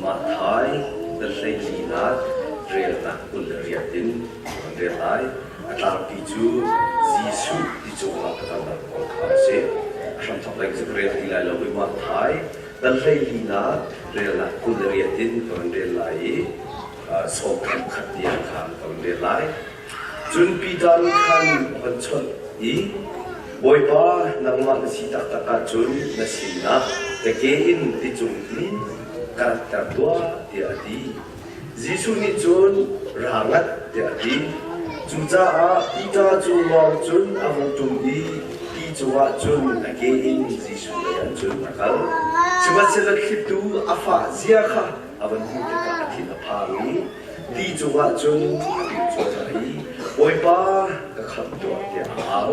Matthai dal 14nak relnak 28 in kan rel lai. A tlangpi cu Jesuh ti cungah a kalnak kong kha a si. A hramthawk lei cu ka rel ti lai lo i Matthai dal 14nak relnak 28 in ka van rel lai i sawmthum khat tiang kha ka van rel lai. Cun Peter nih khan a van chawnh i, Bawipa, nangmah na si taktak ahcun na sinah ka ke in ticung in ka ratter tuah, tiah a ti. Jesuh nih cun, Ra ngat, tiah a ti. Cucaah Peter cu lawng cun a vung ṭum i ti cungah cun a ke in Jesuh leiah cun a kal. Sihmanhsehlaw thlitu a fah zia kha a van hmuh tikah a thin a phang i Ti cungah cun a pil cuahmah i, Bawipa, ka khamh tuah, tiah a au.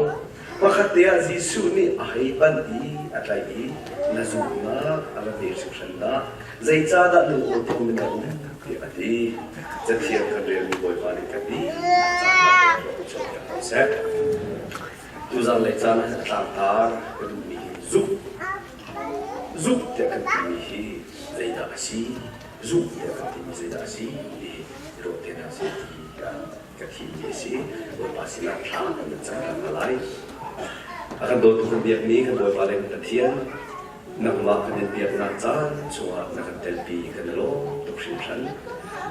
Pakhat te ah Jesuh nih a hei panh i a tlaih i, Na zumhnak a va hme hringhran dah! Zeicahdah lungawṭawm in na um? tiah a ti. Cathiang kan relmi Bawipa nih kan dihlak caah cawnpiak ko seh. Tuzan lei caan ah a tlangtar ka duhmi hi zumh. Zumh tiah kan timi hi zeidah a si? Zumh tiah kan timi zeidah a si ti hi ruah te hna sih ti ka thimmi a si. Bawipa sinah thla kan in cam hna lai. A kan dawtu kan biakmi kan Bawipa le kan Pathian, nangmah kan in biaknak caan chungah na kan telpi kan i lawm tuk hringhran.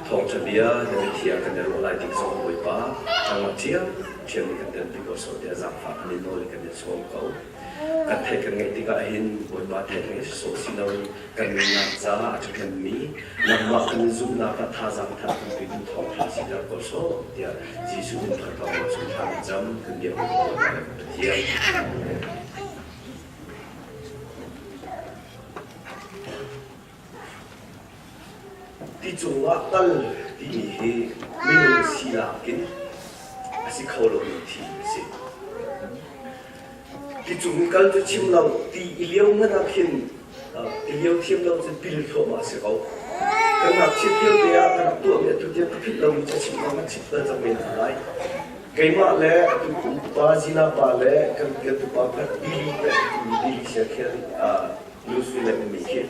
Thawngṭha bia na mithiang kan i ruah lai tik zong Bawipa, nangmah ṭhiamṭhiam in kan telpi ko sawh tiah zaangfah kan in nawl i kan in sawm ko. Kan theih kan ngeih tikah hin Bawipa theih ngeih sawh si loin kan nunnak caah a ṭhahnemmi nangmah kan in zumhnak ah thazaang thar kan petu thawngṭha siter ko sawh tiah Jesuh min thar ko chung thla kan cam kan biak Bawipa le kan Pathian. Ti cungah kal timi hi minung sinak in a si kho lomi thil a si. Ti cung i kal cu chim lo, ti i lio hmanh ah khin ti lio thiam lo cun pil thluahmah a si ko. Kan ngakchiat lio te ah ka rak tuahmi atu tiang ka philh lomi cu a chim lo, kan chim bal cang men hna lai. Keimah le atu kum pa Zina pa le kan kan tupa pakhat Billy tiah kan timi Billy Siakhel Louisville le ummi khi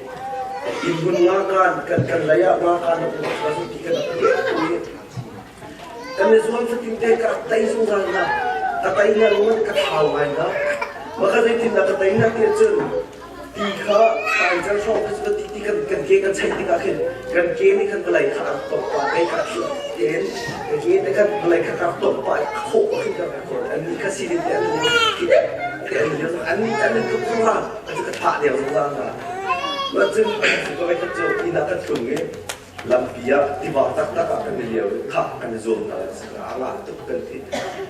innhmun nga kan kan kan lei ah nga kan um ka zu ti kan i kan i zuam fatin te ka rak tei zungzal na ka tei na ruan ka thau ngai na ma ka zeitin na ka tei na ti cun ti kha tai cal hrawng kha ti ti kan kan ke kan chaih tikah khin kan ke nih khan vawlei kha a tok pa kai kha ten ka ke te khan vawlei kha ka tok pa khawh khin ka khawh an ni kha si te an ni te an ni an ni an ni tuk zungzal cu ka thah deuh zungzal hna. Cun ka voi khat cu inn ah kan tlung i lampi ah tiva taktak ah kan i lio i khah kan i zuam hna a ngah tuk kan ti.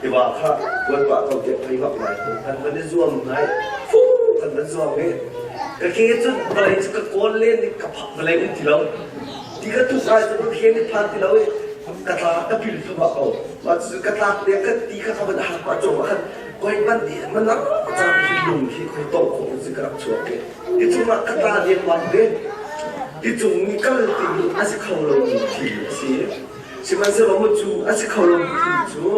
Tiva kha kuan pah ko tiah phei bak lai kan van i zuam hna i fu kan van zuam i ka ke cun vawlei cu ka kawl len i ka phak vawlei um ti lo. Ti ka tuk ai cu ka ke nih phan ti lo i ka tla ka pil thluahmah ko. Mah cu ka tlak le ka ti kha ka van hak pah cawm ah khan koi man ti manang caan hi lung hi koi tong khawh in ka rak chuak i ti cungah ka tla lengmang ve ti cung i kal timi a si kho lomi thil a si sihmanhsehlaw mu cu a si kho lomi thil cu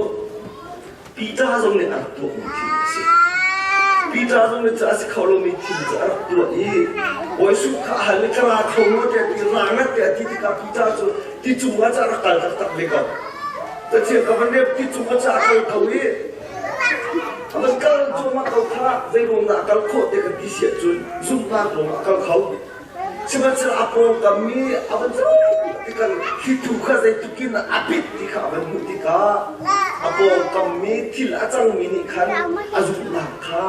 Peter zong nih a rak tuahmi thil a si Peter zong nih cu a si kho lomi thil cu a rak tuah i Bawi Jesuh kha a hal i ka ra kho maw tiah ti ra ngat tiah ti tikah Peter cu ti cungah cu a rak kal taktak ve ko Pathian ka van rep ti cungah cu a kal ko i A van kal cuahmah ko kha zeiruang dah a kal khawh ti kan ti si ahcun zumhnak ruangah a kal kho. Sihmanhsehlaw a pawngkam mi a van zoh tikah thlitu kha zeitluk in a pit ti kha a van hmuh tikah a pawngkam mi thil a cangmi nih khan a zumhnak kha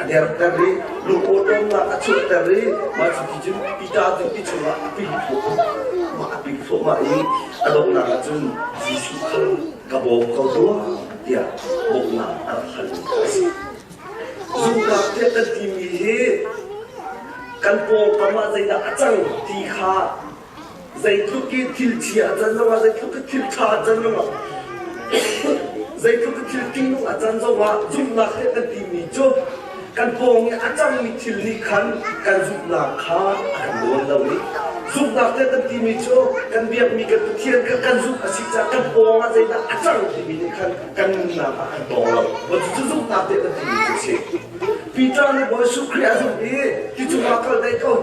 a derter i lungawṭawmnak a chuahter i mah cu ti cun Peter cu ti chungah a pil thluahmah a pil thluahmah i a donghnak ah cun Jesuh kha ka bawm ko tuah tiah bawmhnak a rak halmi kha a si. Zumhnak tiah kan timi hi kan pawngkam ah zeidah a cang ti kha zeitluk i thil chia a can zongah zeitluk i thil ṭha a can zongah zeitluk i thil ṭihnung a can zongah zumhnak tiah kan timi cu kan pawng i a cangmi thil nih khan kan zumhnak kha a kan dawn lo i zumhnak tiah kan timi cu kan biakmi kan Pathian kha kan zumh a si caah kan pawng ah zeidah a cang timi nih khan kan nunnak ah an tawng lo. Cucu zumhnak tiah kan timi cu a si. Peter nih Bawi Jesuh Khrih a zumh i ti cungah kal dai ko.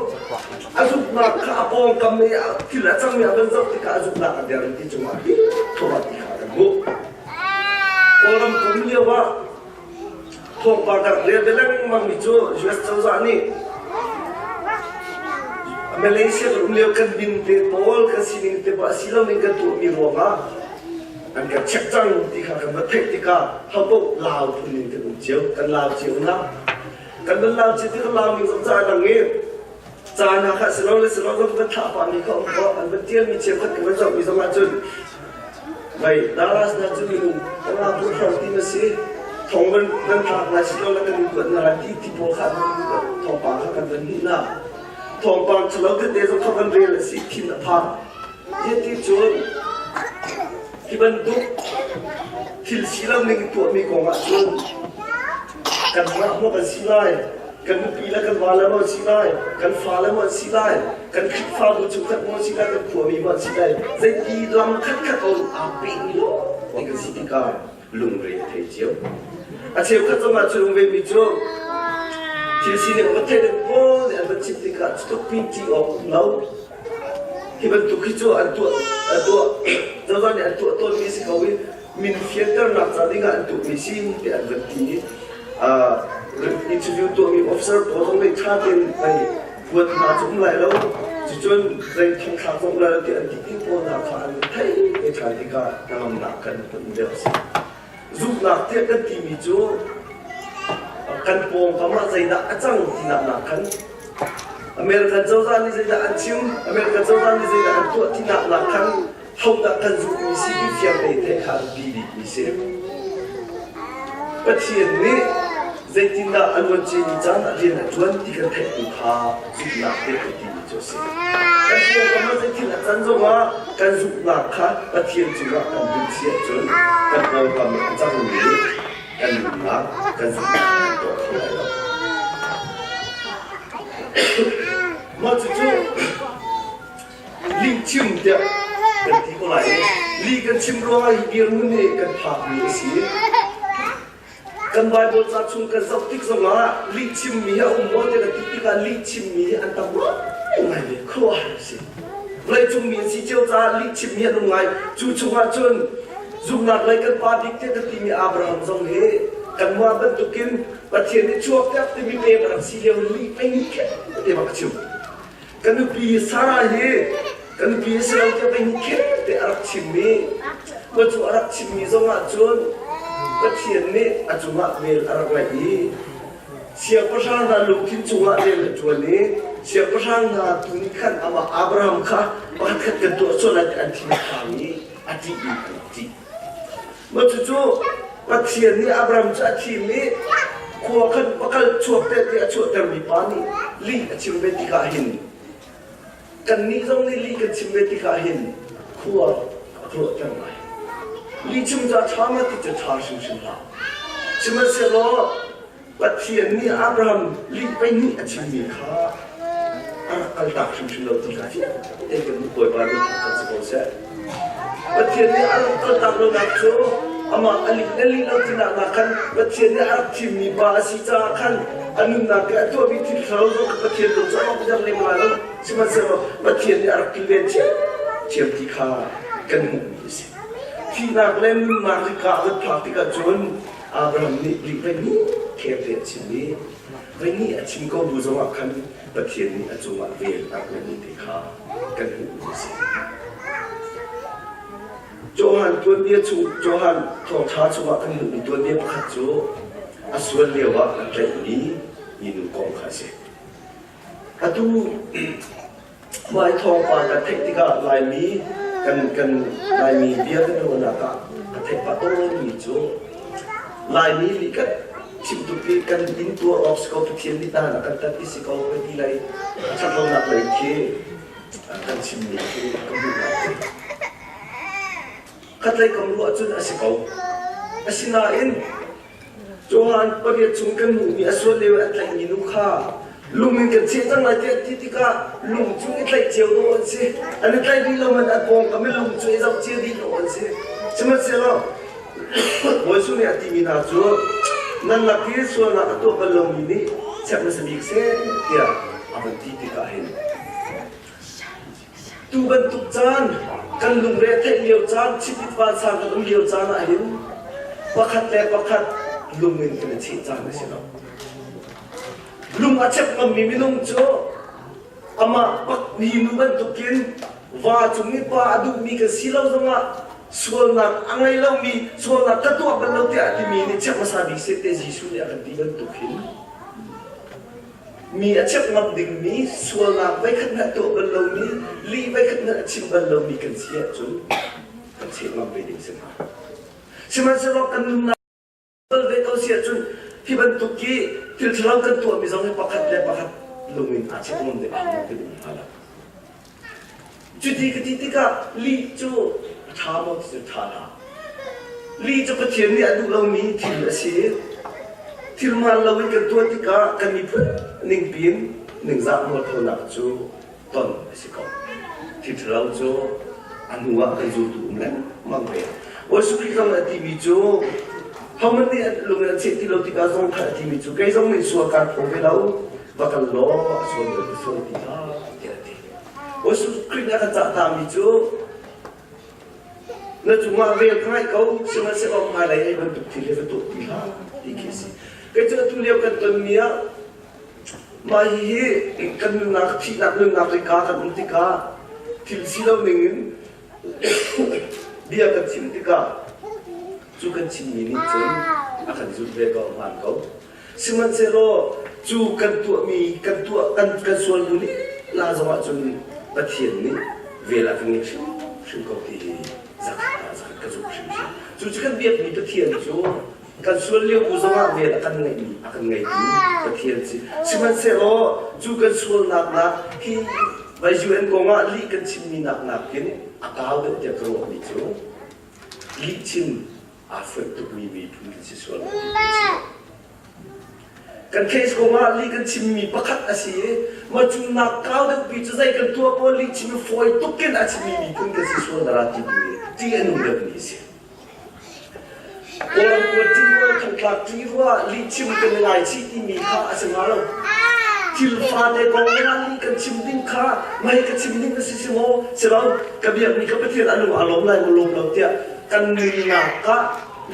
A zumhnak kha a pawngkam i thil a cangmi a van zoh tikah a zumhnak a der ti cungah thawh ti kha kan hmuh. Kawlram kum lio ah thawngpang ka rak rel ve lengmangmi cu US cozah nih Malaysia kan um lio kan min te pawl kan sining te pawl a si lo ning kan tuahmi ruangah an kan check cang ti kha kan va theih tikah hopoh lau phun in kan um cio kan lau cio na kan van lau cio ti kan lau ning zong ca dang i ca hna kha silo le silo zong kan thlah pahmi kha um ko an van tialmi cheukhat kan van zohmi zong ahcun Mei Dallas na cu minung panga tu hrawng ti na si thong van van tlak lai silo le kan in kuat na lai ti ti pawl kha thawngpang kha kan van hmuh na thawngpang ṭhalo tete zong kha van rel a si thin a phang Hiati cun hi bantuk thil si lo ning tuahmi kong ah cun kanmah maw kan si lai, kan nupi le kan vale maw an si lai, kan fale maw an si lai, kan Khrihfabu chungkhat maw an si lai, kan khuami maw an si lai, zeiti lam khatkhat on aa pehmi lawng kan si tikah lungre a thei cio. A cheukhat zongah cu lung vemi cu thil sining va theih deuh pawl nih an van chim tikah cutluk pin ṭi awk um lo. Hi bantuk hi cu an tuah an tuah cozah nih an tuah tawnmi si ko i min fianternak ca dingah an tuahmi si tiah an van ti i interview tuahmi officer pawl zong nih ṭha tein hei huat hna cu um lai lo cucun zei thongthlak zong um lai lo tiah an ti ti pawl hna kha an theih te ṭhan tikah hnangamnak kan hun deuh a si. Zumhnak tiah kan timi cu kan pawngkam ah zeidah a cang tinak nak khan American cozah nih zeidah an chim, American cozah nih zeidah an tuah tinak nak khan hodah kan zumhmi si ti fiang tein theih kha a biapi bikmi si. Pathian nih zeitindah a luanciami caan ah rian a ṭuan ti kan theih tu kha zumhnak tiah kan timi cu a si. Kan pawngkam ah zeithil a can zongah kan zumhnak kha Pathian cungah kan bunh si ahcun kan pawngkam i a cangmi kan nunnak kan zumhnak kan tuah kho lai lo. Mah cucu Lihchim tiah kan ti ko lai i lih kan chim ruangah hi dirhmun hi kan phakmi a si. Kan Baibal ca chung kan zoh tik zongah lihchimmi hi a um maw tiah kan ti tikah lihchimmi hi an tam ngaingai ve khuaruahhar a si. Vawleicung mi an si cio caah lihchimmi an um ngai. Cu chungah cun zumhnak lei kan pa bik tiah kan timi Abraham zong hi kanmah bantukin Pathian nih chuak tiah timi pek a rak si lio lih pei nih kher te bak a chim. Ka nupi Sarah hi ka nupi a si lo tiah pei kher te a rak chimmi mah cu a rak chimmi zongah cun Pathian nih a cungah vel a rak ngeih i siangpahrang hna lungthin cungah rian a ṭuan i siangpahrang hna tu nih khan amah Abraham kha pakhatkhat kan tuah sual lai ti an thin a phang i a ṭih in an rak ṭih. Mah cucu Pathian nih Abraham cu a thim i khua khan pakal chuak te ti a chuahtermi pa nih lih a chim ve tikah hin kannih zong nih lih kan chim ve tikah hin khua a ruahter ngai. Lihchim cu a ṭha ma ti cu ṭha hrimhrim hlah. Sihmanhsehlaw Pathian nih Abraham lih pahnih a chimmi kha a rak kaltak hrimhrim lo ti kha fiang tein kan hmuh Bawipa nih thangṭhat si ko seh. Pathian nih a rak kaltak lonak cu amah a lih le lih lo tinak nak khan Pathian nih a rak thimmi pa a si caah khan a nunnak i a tuahmi thil ṭhalo zong kha Pathian lung cu a rak der lem lai lo. Sihmanhsehlaw Pathian nih a rak kilven ṭhiamṭhiam ti kha kan hmuhmi a si. Thihnak le nunnak rika a van phak tikah cun Abraham nih lih voihnih kheng te a chim i voihnih a chim ko bu zongah khan Pathian nih a cungah vel a rak ngeihmi te kha kan hmuhmi a si. Johan tuanbia chung Johan thawngṭha chungah kan hmuhmi tuanbia pakhat cu a sual lioah an tlaihmi minu kong kha a si. Atu Mah i thawngpang kan theih tikah Laimi kan kan Laimi bia kan ruahnak ah ka theih pah tawnmi cu Laimi nih kan chim tuk i kan inn tuar awk si ko Pathian nih tahan a kan tat i si ko kan ti lai ṭhatlonak lei khi kan chimmi khi ka hmuh ngai. Khatlei kam ruah cun a si ko. Asinain Johan pariat chung kan hmuhmi a sual lio i a tlaihmi nu kha lung in kan cheh cang lai tiah ti tikah lung cu i tlaih cio dawh an si. An i tlaih dih lo man an pawngkam i lung cu i zoh cia dih dawh an si. Sihmanhsehlaw Bawi Jesuh nih a timi hna cu nan lak i sualnak a tuah bal lomi nih chek hmasa bik seh tiah a van ti tikah hin. Tu bantuk caan, kan lungre a theih lio caan, chipit vansang kan um lio caan ah hin pakhat le pakhat lung in kan i cheh caan a si lo. Lung a chep ngammi minung cu amah pak mi nu bantukin va cung i pa a duhmi kan si lo zongah sualnak a ngei lomi sualnak ka tuah bal lo tiah a timi nih chep hmasa bik seh te Jesuh nih a kan ti bantuk hin mi a chep ngam dingmi sualnak voikhat hmanh tuah bal lomi lih voikhat hmanh a chim bal lomi kan si ahcun kan cheh ngam ve ding si hnga. Sihmanhsehlaw kan nunnak bal ve ko si ahcun hi bantuk hi thil ṭhalo kan tuahmi zong hi pakhat le pakhat lung in aa chek ngam ding ah kan um hnga lo. Cuti ka ti tikah lih cu a ṭha maw ti cu ṭha hlah. Lih cu Pathian nih a duh lomi thil a si. Thil hmaan loin kan tuah tikah kan miphun ningpi in ningzah mualphonak cu ton a si ko. Thil ṭhalo cu a hnu ah kan zultu um lengmang ve. Jesuh Khrih zong a timi cu hohmanh nih lung in an cheh ti lo tikah zong kha a timi cu kei zong nih sual kaan phaw ve lo va kal law a sual bal ka sual ti hlah tiah a ti. Jesuh Khrih nih a kan cahtami cu na cungah vel ka ngaih ko sihmanhsehlaw hmailei hei bantuk thil hi va tuah ti hlah ti khi a si. Kei cu atu lio kan tonmi ah Mah hihi kan nunnak, thihnak nunnak rika kan um tikah thil si lo ningin bia kan chim tikah cu kan chimmi nih cun a kan zulh ve ko, a hmaan ko. Sihmanhsehlaw cu kan tuahmi, kan tuah, kan, kan sual bu lila zongah cun Pathian nih vel a kan ngeih hrimhrim ko ti hi zakhat ah zakhat ka zumh hrimhrim. Cu cu kan biakmi Pathian cu kan sual lio bu zongah vel a kan ngeihmi a kan ngeitu Pathian si. Sihmanhsehlaw cu kan sualnak nak hi vai UN kong ah lih kan chimmi nak nakin a kau deuh tiah ka ruahmi cu lih chim aa foih tukmi miphun kan si sual lo ti a si. Kan case kong ah lih kan chimmi pakhat a si i mah cu nak kau deuhpi cu zei kan tuah pawl lih chim i fawi tukin a chimmi miphun kan si sual dara ti tu hi ṭih a nung deuhmi a si. Kawlram kuat ṭi thongtlak ṭi rua lihchim kan i ngaichih timi kha a si hnga lo. Thil fate kong ah lih kan chim ding kha mei ka chim ding a si si maw? Si lo, ka biakmi ka Pathian a lung aa lawm lai maw lawm lo tiah kan nunnak ah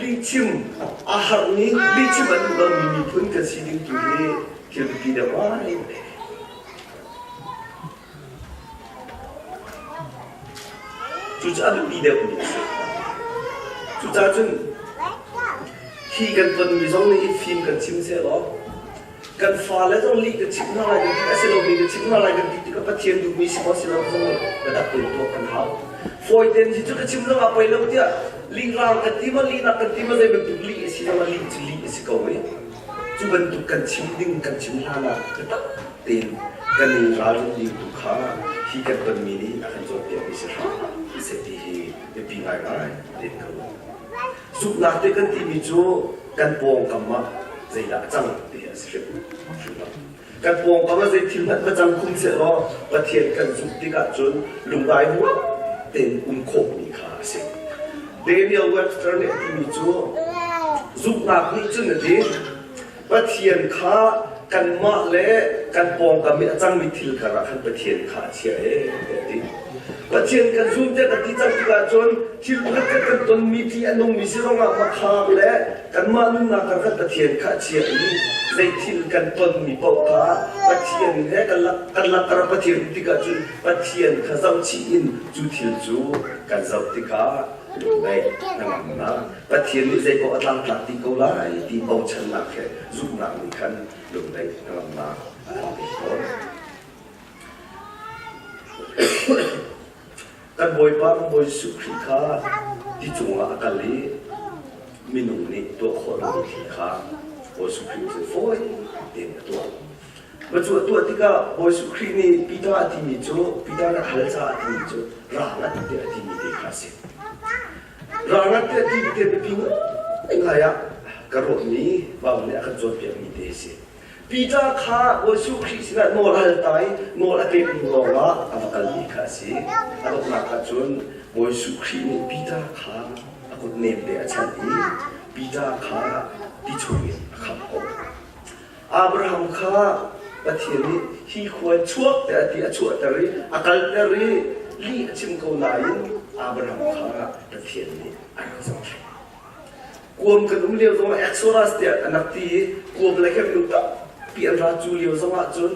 lihchim aa harhmi, lihchim a duh lomi miphun kan si ding tu hi thil biapi deuh ngai. Cucu a biapi deuhmi a si. Cucaah cun hi kan tonmi zong nih hi fim kan chim sehlaw kan fale zong lih kan chimh hna lai kan ti a si lomi kan chimh hna lai kan ti tikah Pathian duhmi si maw si lo zong biatak tein tuak kan hau. Fawi tein hi cu ka chim zong ah poi lo tiah lih rang kan ti maw lihnak kan ti maw zei bantuk lih a si zong ah lih cu lih a si ko i cu bantuk kan chim ding kan chim hlan ah biatak tein kan i ralrin ding tu kha hi kan tonmi nih a kan cawnpiakmi si hram seh ti hi biapi ngaingai tein ka ruah. Zumhnak te kan timi cu kan pawngkam ah zeidah a cang ti hi a si hrim hrim lo. Kan pawngkam ah zei thil hmanh va cang khum sehlaw Pathian kan zumh tikah cun lungdai huam tein um khawhmi kha a si. Daniel Webster nih a timi cu zumhnak nih cun a ti Pathian kha kanmah le kan pawngkam i a cangmi thil karah khan Pathian kha a chiah ee tiah a ti. Pathian kan zum tiah kan ti cang tikah cun thil pakhat khat kan tonmi ṭih a nungmi si zongah hmakhak le kanmah nunnak kar khan Pathian kha a chiah i zei thil kan tonmi paoh kha Pathian he kan lak kan lakter ah Pathian um tikah cun Pathian kha zohchih in cu thil cu kan zoh tikah lungdaih hnangamnak Pathian nih zei paoh a tlangtlak dih ko lai ti bochannak he zumhnak nih khan lungdaih hnangamnak a kan pek tawn. Kan Bawipa kan Bawi Jesuh Khrih kha ti cungah a kal i minung nih tuah khawh lomi thil kha Bawi Jesuh Khrih cu fawi tein a tuah. Mah cu a tuah tikah Bawi Jesuh Khrih nih Peter a timi cu Peter rak hal caah a timi cu ra ngat tiah a timi te kha a si. Ralngat te ti te biapi ngaingai ah ka ruahmi Bible nih a kan cawnpiakmi te a si. Peter kha Jesuh Khrih sinah nawl a hal ta i nawl a pek hnu lawngah a va kalmi kha a si. A donghnak ah cun Jesuh Khrih nih Peter kha a kut nemte a chanh i Peter kha ti chungin a khamh ko. Abraham kha Pathian nih hi khua in chuak tiah a ti a chuahter i a kalter i. Lih a chim ko nain Abraham kha Pathian nih a rak zohkhenh. Kuam kan um lio zongah Exodus tiah an rak ti i kuam le khem nu tampi an ra cu lio zongah cun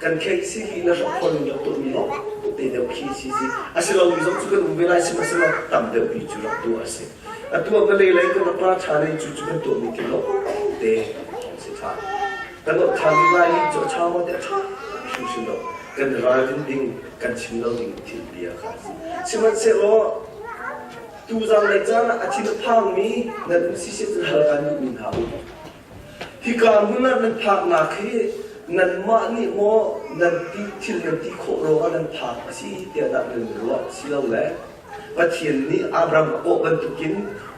kan kheih si hi na rak khon rak tuahmi lawng te deuh khi si si a si lomi zong cu kan um ve lai sihmanhsehlaw tam deuh pi cu rak tuah a si. Atu ah vawlei lei kan rak ra ṭhan i cu cu kan tuahmi thil lawng te si ṭhan. Kan rak ṭhan ding lai i cu a ṭha maw ti a ṭha hrimhrim lo. Kan ralrin ding, kan chim lo ding thil bia kha a si. Sihmanhsehlaw tuzaan lei caan ah a thin a phangmi nan um si si cun hal kan duhmi hna u. Hika hmun ah nan phaknak hi nanmah nih maw nan ti thil nan ti khawh ruangah nan phak a si tiah dah nan ruah silole Pathian nih Abraham a kawh bantukin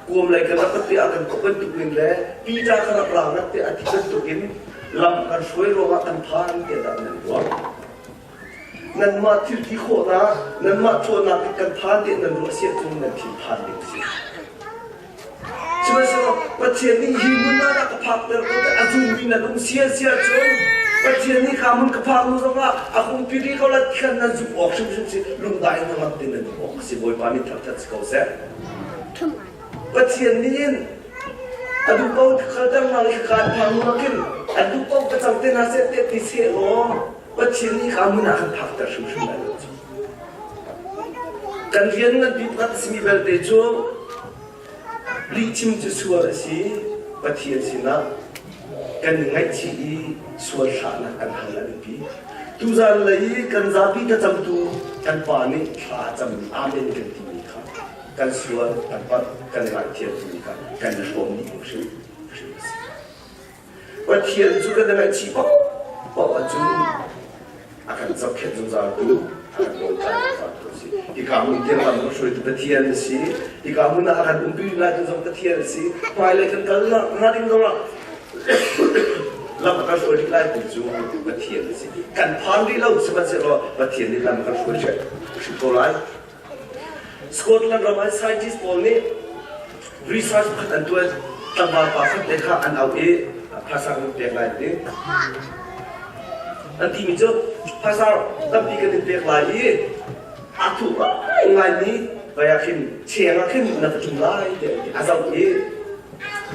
kuam lei kan rak tiah kan kawh bantukin le Peter ka rak ra ngat tiah a ti bantukin lam kan hruai ruangah kan phan tiah dah nan ruah. Nanmah thil ti khawhnak, nanmah ṭhawnnak kan phan tiah nan ruah si ahcun nan thin phan ding a si. Sihmanhsehlaw Pathian nih hi hmun ah dah ka phakter ko tiah a zummi nan um sia sia cun Pathian nih ka hmun ka phak hnu zongah a hungpi rih ko lai ti khan nan zumh awk hrimhrim si lungdai in hnangam tein nan um awk a si Bawipa nih thangṭhat si ko seh. Pathian nih in a duh paoh kalter hna i kaan phak hnu ah khin a duh paoh ka cang te hna seh tiah ti seh law Pathian nih ka hmun ah kan phakter hrimhrim lai lo cu. Kan rian nganpi pakhat a simi belte cu lihchim cu sual a si. Pathian sinah kan i ngaihchih i sual thlahnak kan hal a biapi. Tuzan lei i kan zapi thlacamtu kan pa nih thla a cammi amen kan timi kha kan sual kan palh kan ngaihthiam timi kha kan i hrawm dih hrim hrim a si. Pathian cu kan i ngaihchih paohpaoh ahcun a kan zohkhenh zungzaltu, a kan dawtnak zungzaltu a si. Hika hmun tiang lam kan hruaitu Pathian a si. Hika hmun ah a kan umpi lai tu zong Pathian a si. Hmailei kan kal hnga ding zongah lam a kan hruai rih lai tu cu Pathian a si. Kan phan rih lo sihmanhsehlaw Pathian nih lam a kan hruai hrim ko lai. Scotland ram ah scientist pawl nih research pakhat an tuah tlangval pa khat te kha an auh i phaisa kan pek lai an ti. An timi cu phaisa tampi kan in pek lai i aa thuh ngaimi vai ah khin cheng ah khin na va ṭum lai tiah an ti. A zoh i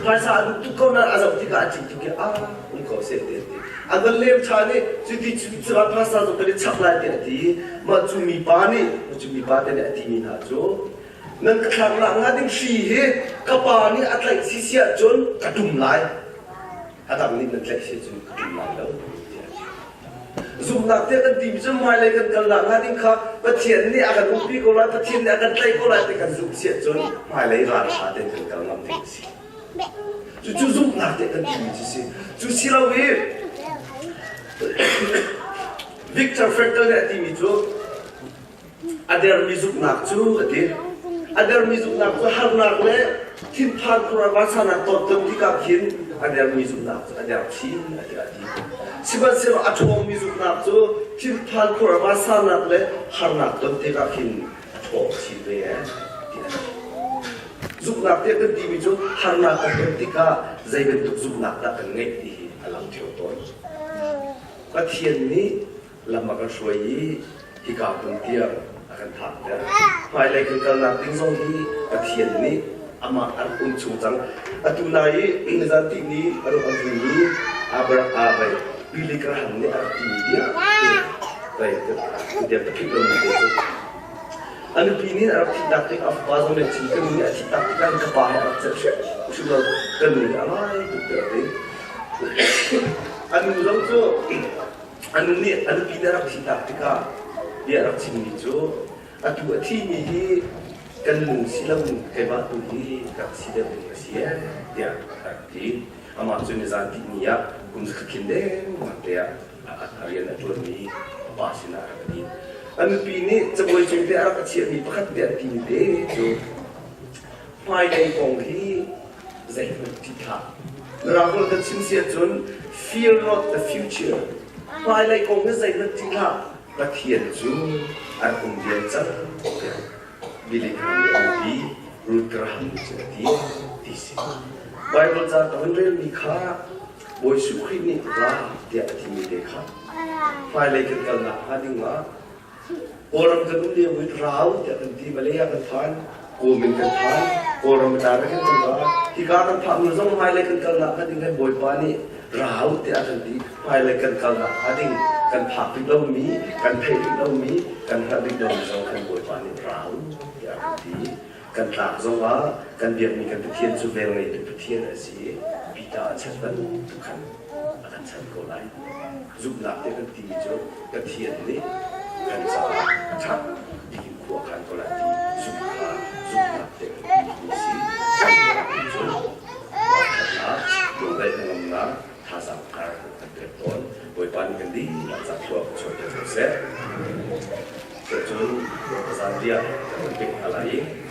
phaisa a duh tuk ko nain a zoh tikah a ṭih tuk i a um ko seh tiah an ti. An van lem ṭhan i cuti cu phaisa zong kan i chap lai tiah a ti. Mah cu mipa nih cu mipa te nih a timi hna cu nan ka thlaknak hnga ding hri hi ka pa nih a tlaih si si ahcun ka ṭum lai. A dang nih nan tlaih si ahcun ka ṭum lai lo tiah a ti. Zumhnak tiah kan timi cu hmailei kan kalnak hnga ding kha Pathian nih a kan umpi ko lai, Pathian nih a kan tlaih ko lai ti kan zumh si ahcun hmailei ralṭha tein kan kal ngam ding a si. Cucu zumhnak tiah kan timi cu si. Cu si lo i Victor Frankl nih a timi cu a dermi zumhnak cu a ti. A dermi zumhnak cu harnak le thinphan khuaruah vansannak ton tikah khin a dermi zumhnak cu a der chin a ti a ti. Sihmanhsehlaw a ṭhawngmi zumhnak cu thinphan khuaruah vansannak le harnak ton tikah khin a ṭhawng chin ve ee ti a ti. Zumhnak tiah kan timi cu harnak kan ton tikah zei bantuk zumhnak dah kan ngeih ti hi a lang ṭheo tawn. Pathian nih lam a kan hruai i hika hmun tiang a kan phakter. Hmailei kan kalnak ding zong hi Pathian nih amah a rak um chung cang. Atu nai i nizan tihni a rak an mi Abraham Billy Graham nih a rak timi bia te tiang ka philh lomi te cu A nupi nih a rak thihnak ding a fapa zong nih a thi. Ka nu nih a thihtak tikah ka pa he a rak celh hrimhrim lo. Ka nu nih a ngai tuk tiah a ti. A nu zong cu a nu nih a nupi nih a rak thihtak tikah bia a rak chimmi cu atu a thimi hi kan nu si loin keimah tu hi ka rak si deuh ding a si ee tiah a rak ti. Amah cu nizan tihni ah kum zakhat khin dengmang te ah a rian a ṭuanmi a pa sinah a rak i din. A nupi nih cabuai cung te a rak a chiahmi pakhat te an timi te cu hmailei kong hi zeihmanh ṭih hlah. Mirang holh kan chim si ahcun fear not the future. Hmailei kong hi zeihmanh ṭih hlah. Pathian cu a rak um diam cang tiah Billy Graham nih a nupi Ruth Graham nih cun a ti ti si. Bible ca ka hun relmi kha Bawi Jesuh Khrih nih ra tiah a timi te kha hmailei kan kalnak hnga ding ah. Kawlram kan um lio in rau tiah kan ti, Malay ah kan phan, Kawm in kan phan, Kawlram tlang ah khin kan ra. Hika kan phak hnu zong hmailei kan kalnak hnga ding hin Bawipa nih rau tiah a kan ti. Hmailei kan kalnak hnga ding kan phak rih lomi, kan theih rih lomi, kan hngalh rih lomi zong khan Bawipa nih rau tiah a kan ti. Kan tlak zongah kan biakmi kan Pathian cu velngeitu Pathian a si i Peter a chan bantuk khan a kan chan ko lai. Zumhnak te kan timi cu Pathian nih kan caah ṭha bik in khua a khan ko lai ti zumh kha zumhnak te kan timi a si. Kan cu ralṭhatnak, lungraih hnangamnak, thazaang thar kan pek tawn. Bawipa nih kan dihlak ca thlua kan chuahter ko seh. Cucun zanriah kan pek hna lai i.